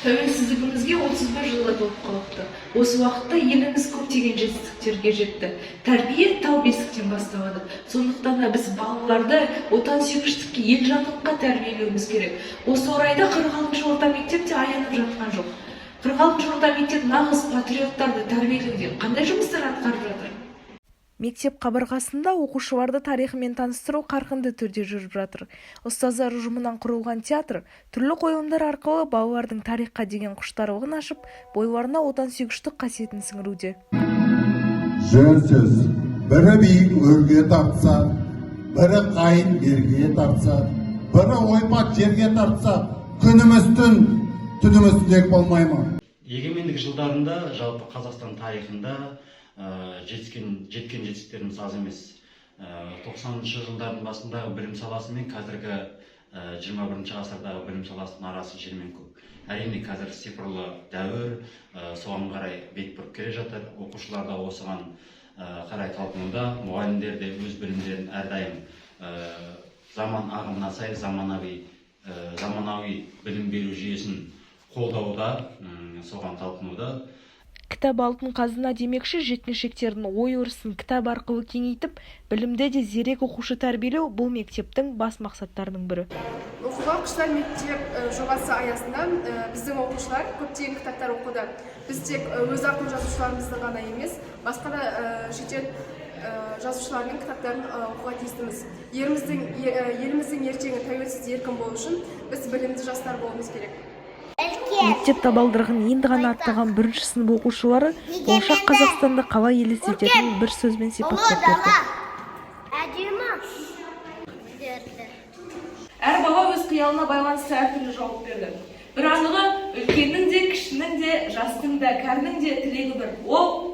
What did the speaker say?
Тәуелсіздігімізге 31 жылға толып қалыпты. Осы уақытта еліміз көптеген жетістіктерге жетті. Тәрбие тау бесіктен басталады. Сондықтан да біз балаларды отансүйгіштікке, елжандылыққа тәрбиелеуіміз керек. Осы орайда 46 орта мектеп те аянып жатқан жоқ. 46 орта мектеп нағыз патриоттарды тәрбиелеуде қандай жұмыстар атқарып жатыр? Мектеп қабырғасында оқушыларды тарихымен таныстыру қарқынды түрде жүріп жатыр. Ұстаздар ұжымынан құрылған театр түрлі қойылымдар арқылы балалардың тарихқа деген құштарлығын ашып, бойларына отансүйгіштік қасиетін сіңіруде. Жөн сөз: бірі биік өрге тартса, бірі қайын берге тартса, бірі ойпат жерге тартса, күніміз түн, түніміз түнек болмай ма? Егемендік жылдарында жалпы Қазақстан тарихында жеткен жетістіктеріміз аз емес. 90-жылдардың басындағы білім саласы мен қазіргі 21 ғасырдағы білім саласының арасы жер мен көк. Әрине, қазір цифрлы дәуір, соған қарай бет бұрып келе жатыр. Оқушылар да осыған қарай талпынуда. Мұғалімдер де өз білімдерін әрдайым заман ағымына сай заманауи білім беру жүйесін қолдауда, соған талпынуда. Кітап – алтын қазына демекші, жеткіншектердің ой-өрісін кітап арқылы кеңейтіп, білімді де зерек оқушы тәрбиелеу – бұл мектептің бас мақсаттарының бірі. «Оқуға құштар мектеп» жобасы аясында біздің оқушылар көптеген кітаптар оқыды. Біз тек өз ақын жазушыларымыздың ғана емес, басқа да шетел жазушыларының кітаптарын оқуға тиістіміз. Еліміздің ертеңі тәуелсіз, еркін болу үшін біз білімді жастар болуымыз керек. Мектеп табалдырығын енді ғана аттаған бірінші сынып оқушылары болашақ Қазақстанды қалай елестететінін бір сөзбен Ұлы сипаттап берді. дала әдемі берді. Әр бала өз қиялына байланысты әртүрлі жауап берді. Бір анығы, үлкеннің де, кішінің де, жастың да, кәрінің де тілегі бір. Ол